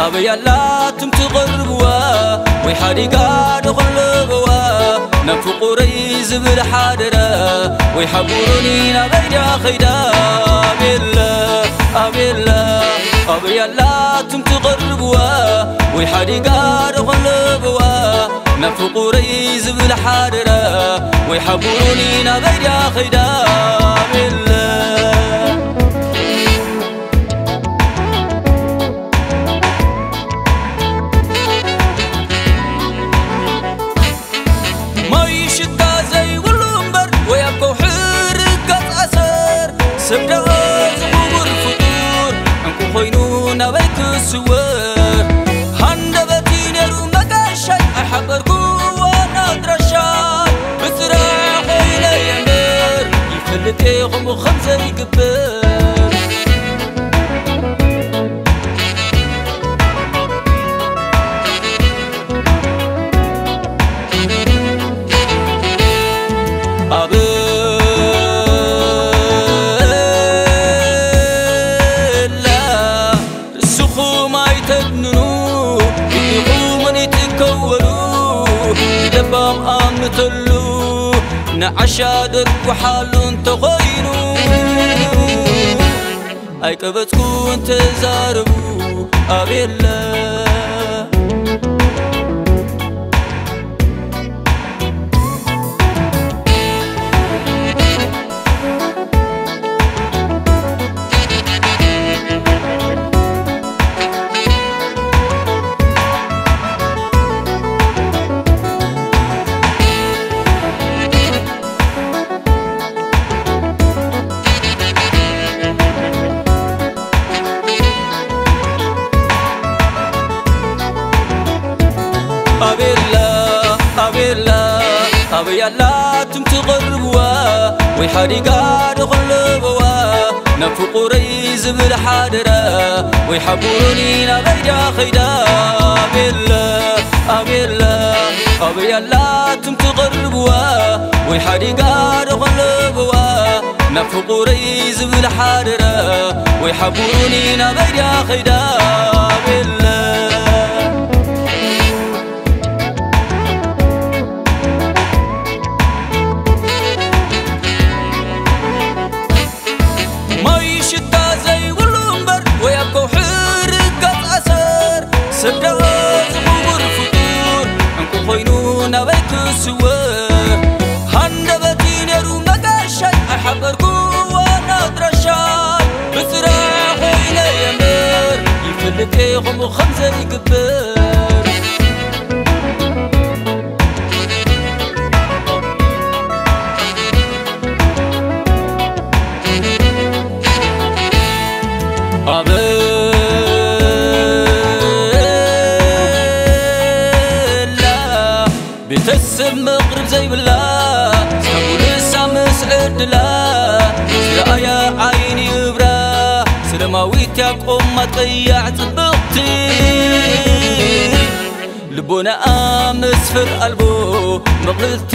ኣበይ ኣላትም ትቐርብዋ ወይ ሓዲጋ ዶ ኸለበዋ ናብ ፍቑረይ ዝብል ሓደራ ወይ ሓቡሩኒ ናበይ ድያ ኸይዳ ኣቤላ ኣቤላ ኣበይ ኣላትም ትቐርብዋ ወይ ሓዲጋ ዶ ኸለበዋ ናብ ፍቑረይ ዝብል ሓደራ ወይ ሓቡሩኒ ናበይ ድያ ኸይዳ ኣቤላ ማይ ሽታ ዘይብሉ እምበር ወይ ኣብ ከውሒ ርጋጽ ኣሰር ሰብ ደኣ ዝኽቡር ፍጡር ዕንቁ ኮይኑ ናበይ ክስወር ሃንደበቲ ነይሩ መጋሻይ ኣይሓበርኩዎን ኣድራሻይ ብስራሕ ኮይነ እየ እምበር ይፈልጥ እየ ከምኡ ከም ዘይግበር ኣበላ ርእስኹም ኣይተድንኑ ኢኹም ንትከወሉ ንለባም ኣምተሉ ንዓሻ ደርጉሓሉ እንተኾይኑ ኣይቀበጽኩን ተዛረቡ ኣቤላ ኣቤላ ኣቤላ ኣበይ ኣላትም ትቐርብዋ ወይ ሓዲጋ ዶ ኸለበዋ ናብ ፍቑረይ ዝብል ሓደራ ወይ ሓቡሩኒ ናበይ ድያ ኸይዳ ኣቤላ ኣቤላ ኣበይ ኣላትም ትቐርብዋ ወይ ሓዲጋ ዶ ኸለበዋ ናብ ፍቑረይ ዝብል ሓደራ ወይ ሓቡሩኒ ናበይ ድያ ኸይዳ ኣቤላ ማይ ሽታ ዘይብሉ እምበር ወይ ኣብ ከውሒ ርጋጽ ኣሰር ሰብ ደኣ ዝኽቡር ፍጡር ዕንቁ ኮይኑ ናበይ ክስወር ሃንደበቲ ነይሩ መጋሻይ ኣይሓበርኩዎን ኣድራሻይ ብስራሕ ኮይነ እየ እምበር ይፈልጥ እየ ከምኡ ከም ዘይግበር ኣበላ ቤተሰብ መቕርብ ዘይብላ ስለ ሙልሳ ምስ ዕድላ ስለ ኣያ ዓይኒ ይብራ ስለማዊት ያቆማት ቀያዕ ጽብቕቲ ልቦናኣ መስፈር ኣልቦ መቕልቲ